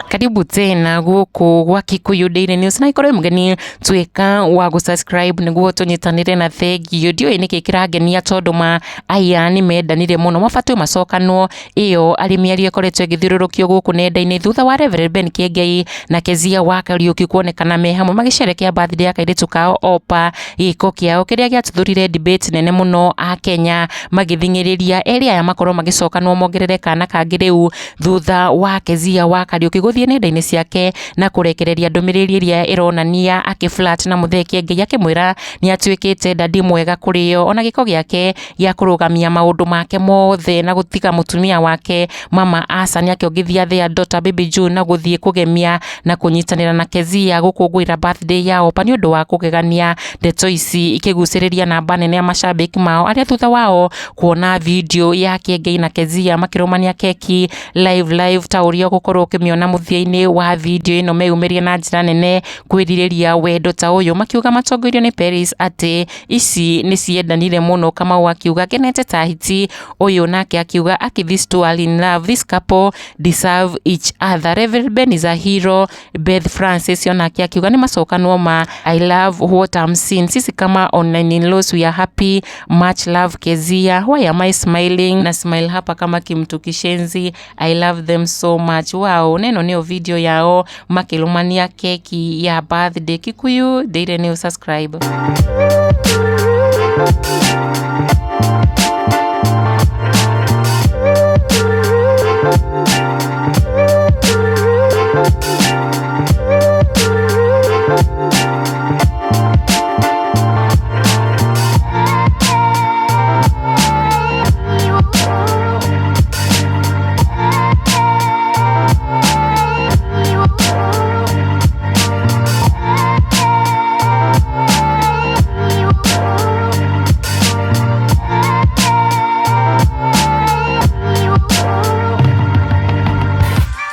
Karibu tena gũkũ gwa Kikuyu Daily News na ikorwo mũgeni tuĩka wa gũ-subscribe nĩguo tũnyitanĩre na thengio. Ndiũĩ nĩkĩ kĩrangenia tondũ ma aya nĩ mendanire mũno mabatiĩ macokanwo. Ĩyo arĩ mĩario ĩkoretwo ĩgĩthiũrũrũkio gũkũ nenda-inĩ thutha wa Reverend Ben Kĩengei na Kezia wa Kariũki kuonekana me hamwe magĩcerekea birthday ya kairĩtu kao Opa, gĩko kĩao kĩrĩa gĩatuthũrire debate nene mũno a Kenya magĩthing'ĩrĩria erĩ aya makorwo magĩcokanwo mongerere kana kangĩ rĩu thutha wa Kezia wa Kariũki gũthiĩ nenda-inĩ ciake na kũrekereria ndũmĩrĩri ĩrĩa ĩronania akĩ flirt na Mũthee Kĩengei akĩmwĩra nĩ atuĩkĩte dadi mwega kũrĩ o, ona gĩko gĩake gĩa kũrũgamia maũndũ make mothe na gũtiga mũtumia wake Mama Asa nĩ akĩongithia their daughter Baby June na gũthiĩ kũgemia na kũnyitanĩra na Kezia gũkũngũĩra birthday ya Opa. Nĩ ũndũ wa kũgegania ndeto ici ikĩgucĩrĩria namba nene ya mashabiki mao arĩa thutha wao kuona video ya Kĩengei na Kezia makĩrũmania keki live live ta ũrĩa ũgũkorwo ũkĩmĩona mũthia-inĩ wa video ĩno, meyumĩria na njĩra nene kwĩrirĩria wendo ta ũyũ, makiuga matongorio nĩ Peris atĩ ici nĩ ciendanire mũno. Kamau akiuga ngenete ta hiti ũyũ, nake akiuga aki these two are in love, this couple deserve each other, Reverend Ben is a hero. Beth Francis onake akiuga nĩ macokanwo ma, I love what I'm seeing, sisi kama online in-laws we are happy, much love Kezia, why am I smiling na smile hapa kama kimtu kishenzi, I love them so much. Wow, neno nĩyo video yao makĩrũmania keki ya birthday. Kikuyu Daily News, subscribe.